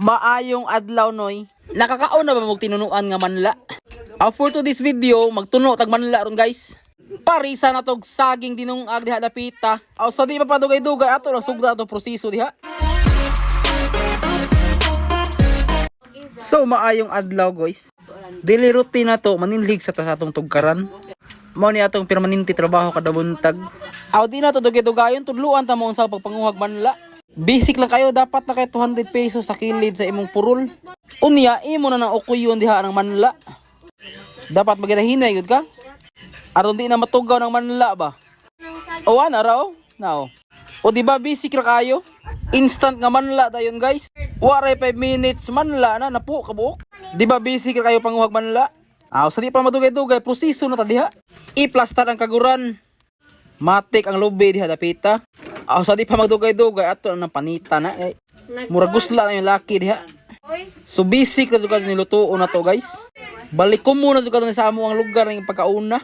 Maayong adlaw, noy. Nakakaon na ba mog tinunuan nga manla? For to this video, magtuno tag manla ron, guys. Parisa na tog saging dinungag diha dapita. Aw, sa di pa padugay-dugay, ato lang sugda ato proseso diha. So maayong adlaw, guys. Daily routine na to maninlig sa ta sa atong tugkaran. Mao ni atong permanente trabaho kada buntag. Aw, di na to dugay-dugayon, tudluan ta mo unsa pagpanguhag manla. Basic lang kayo, dapat na kay 200 pesos sa kilid sa imong purol. Unya imo na nang ukuyon diha ng manla. Dapat maginahinay gud ka. Aron di na matugaw ng manla ba. O ana raw now. O di ba basic ra kayo? Instant nga manla dayon, guys. Wa ray 5 minutes manla na napo kabuok. Di ba basic ra kayo panguhag manla? Aw, sa di pa madugay-dugay, proseso na ta diha. I-plastar ang kaguran. Matik ang lubi diha dapita. Aw, sa di pa magdugay-dugay, ato na ng panita na eh. Murag gusla na yung laki diha. So basic ra jud ka nilutuon na to, guys. Balik ko muna jud ka sa amo ang lugar ng pagkauna.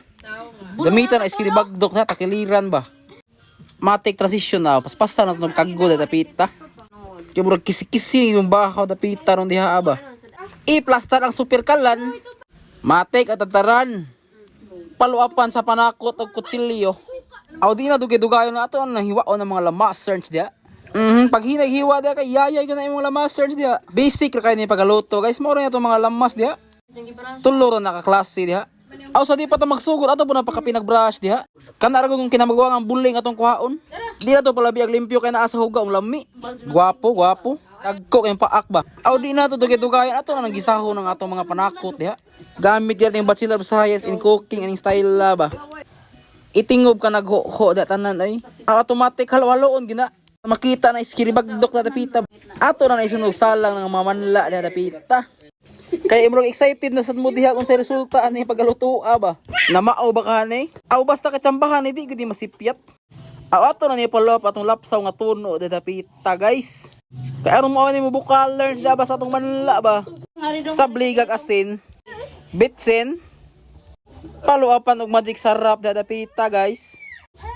Gamitan ang iskiribagdok na takiliran ba. Matik transition na paspasa na itong kaggo da dapita. Kaya murag kisi-kisi yung bakaw dapita ron diha ba. I-plastar ang super kalan. Matik at tataran. Paluapan sa panakot og kutsilyo. Aw, di na dugay-dugayon na ato ang nahiwaon ng mga lamaserns diha. Pag hinaghiwa diha kay yayay ko na imong lamaserns diha. Basic ra kay ni pagaluto, guys. Mao ra atong mga lamas diha. Tulo ra nakaklase diha. Aw, sa di pa ta magsugod, ato po na pagka-pinagbrush diha. Kana ra kung kinamagawa ang buling atong kuhaon. Di na to palabi ag limpyo kay naa sa huga ang lami. Gwapo, gwapo. Dagko kayong paak ba. Aw, di na to dugay-dugayon, ato na nang gisaho ng atong mga panakot diha. Gamit diha yung Bachelor of Science in Cooking aning style la ba. Itingob ka nagho-ho da tanan ay. Ang automatic halo-haloon gina. Makita na iskiribagdok na dapita. Ato na naisunog salang ng mamanla na dapita. Kay imrog excited na sad mo diha kung sa resulta ani pagalutoa ba. Namao ba ka ni? Aw, basta katsambahan di gud masipyat. Aw, ato na ni follow up atong lapsaw nga tuno da dapita, guys. Kay aron mo ani mo bukal learns da ba sa atong manla ba. Sabligag asin. Bitsin. Paluapan og magic sarap da dapita, guys.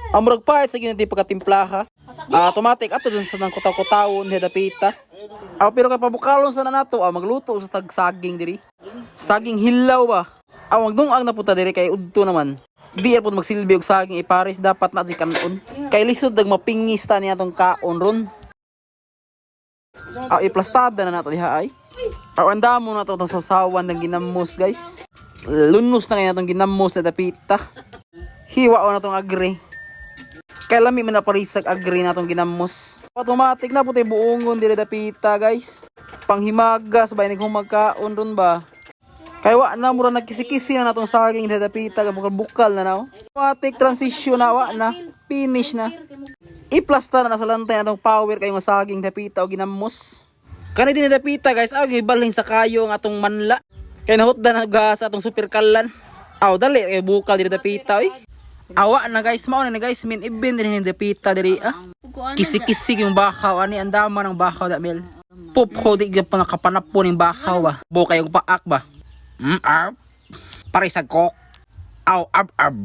Ang murag pahit sa ginati pagkatimplaha. Automatic ato dun sa nang kutaw-kutawon da dapita. Aw, pero kay pabukalon sa na nato, magluto sa tag saging diri. Saging hilaw ba. Aw, magdungag na puta diri kay udto naman. Di po magsilbi og saging ipares, dapat na si kanon. Kay lisod dag mapingis ta niya atong kaon ron. Aw, iplastada na nato diha ay. Aw, andamo na to itong sawsawan ng ginamos, guys. Lunos na kayo natong ginamos na dapita. Hiwa na tong agri. Kay lami man na parisag agri na tong ginamos. Automatic na puti buongon dire dapita, guys. Panghimaga sabay naghumagkaon ron ba. Kay wa na mura nagkisi-kisi na natong saging dire dapita, bukal-bukal na now. Automatic transition na, wa na. Finish na. Iplasta na sa lantay atong power kayo nga saging dapita o ginamos. Kani din dapita, guys, aw gibalhin sa kayo ang atong manla. Kay nahutdan na gas atong super kalan. Aw, dali kay bukal diri dapita oy. Awa na, guys, mao na ni, guys, min ibin din ni dapita diri ah. Kisi-kisi yung bakaw ani, ang dama ng bakaw da mel. Pop ko di gyud pa nakapanapo ning bakaw ba. Bo kayo paak ba. Arp. Pare sa kok. Aw, ab ab.